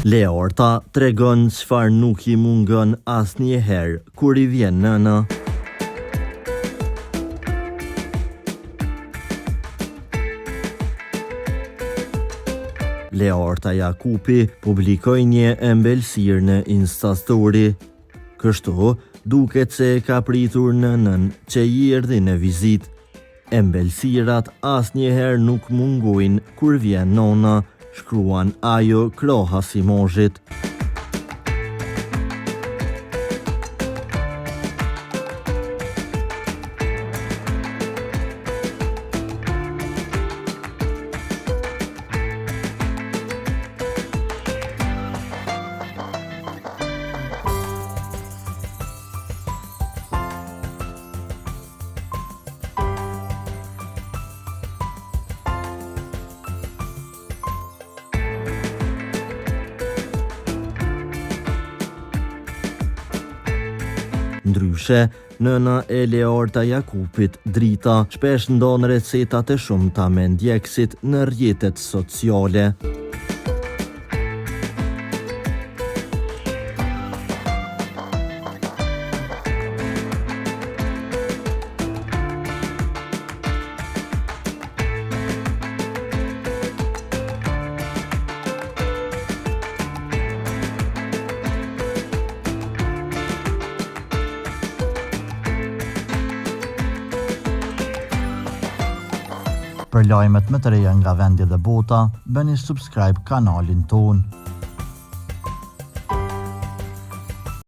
Learta tregon çfarë nuk i mungon asnjëherë kur i vjen nëna. Learta Jakupi publikoi një ëmbëlsirë në Instastory. Kështu, duket se e ka pritur nënën që i erdhi në vizitë. Ëmbëlsirat asnjëherë nuk mungojnë kur vjen nona, shkruan ajo krahas imazhit. Ndryshe, nëna e Learta Jakupit, Drita, shpesh ndan recetat e shumta me ndjekësit në rrjetet sociale. Për lajmet më të reja nga vendi dhe bota, bëni subscribe kanalin tonë.